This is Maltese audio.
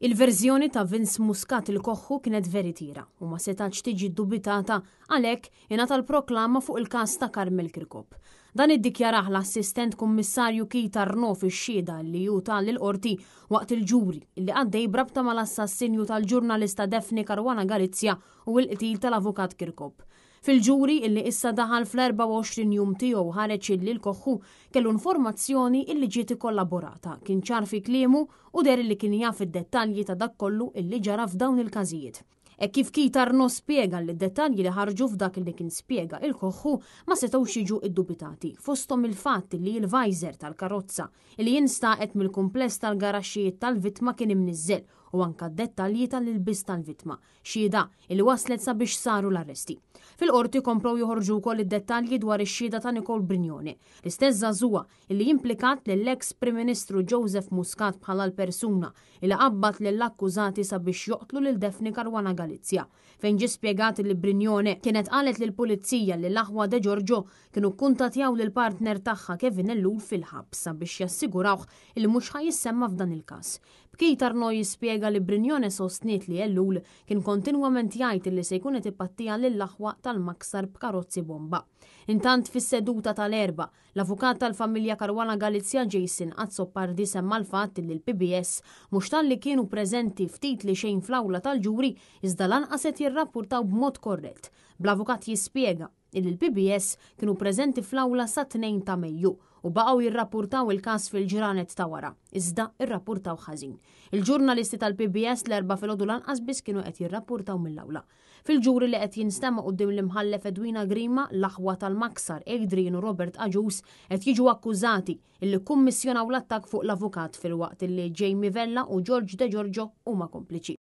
Il-verżjoni ta' Vince Muscat il-Koħħu kienet veritiera u ma setgħetx tiġi ddubitata għalhekk ingħata l-proklama fuq il-każ ta' Carmel Kirkop. Dan iddikjarah l-Assistent Kummissarju Keith Arnaud fix-xhieda li hu ta lill-Qorti waqt il-ġuri li għaddej b'rabta mal-assassinju tal-ġurnalista Daphne Caruana Galizia u l-qtil tal-Avukat Kirkop. Fil-ġuri illi issa daħal fl-24 jum tiegħu ħareġ illi l-Koħħu kellu informazzjoni illi ġiet ikkollaborata, kien ċar fi kliemu u deher illi kien jaf id-dettalji ta' dak kollu illi ġara f'dawn il-każijiet. Hekk kif Keith Arnaud spjega li d-dettalji li ħarġu f'dak illi kien spjega il-Koħħu ma setgħux jiġu iddubitati, fosthom il-fatt illi l-visor tal-karozza illi instaqet mill-kumpless tal-garaxxijiet tal-vittma kien imniżżel u anka d-dettalji tal-ilbies tal-vittma. Xhieda li wasslet sabiex saru l-arresti. Fil-Qorti komplew joħorġu wkoll id-dettalji dwar ix-xhieda ta' Nicole Brignone, l-istess żagħżugħa li implikat lill-eks Prim Ministru Joseph Muscat bħala l-persuna li qabbad lill-akkużati sabiex joqtlu lil Daphne Caruana Galizia, fejn ġie spjegat li Brignone kienet qalet lill-Pulizija li l-aħwa De Giorgio kienu kkuntattjaw lill-partner tagħha Kevin Ellul fil-ħabs sabiex jassigurawh li mhux ħa jissemma f'dan il-każ. B'Keith Arnaud jispjega li Brignone sostniet li Ellul kien kontinwament jgħid li se jkun qed ipattiha lill-aħwa tal-Maksar b'karozzi bomba. Intant fis-seduta tal-Erbgħa, l-avukat tal-familja Caruana Galizia Jason Azzopardi semma l-fatt li l-PBS mhux talli kienu preżenti ftit li xejn fl-awla tal-ġuri iżda lanqas qed jirrappurtaw b'mod korrett, bl-avukat jispjega illi l-PBS kienu preżenti fl-awla sat-2 ta' Mejju u baqgħu jirrappurtaw il-każ fil-ġranet ta' wara, iżda rrappurtaw ħażin. Il-ġurnalisti tal-PBS l-Erbgħa filgħodu lanqas biss kienu qed jirrappurtaw mill-awla. Fil-ġuri li qed jinstema' quddiem l-Imħallef Edwina Grima, l-aħwa tal-Maksar Adrian u Robert Agius qed jiġu akkużati illi kkummissjonaw l-attakk fuq l-avukat filwaqt illi Jamie Vella u George De Giorgio huma kompliċi.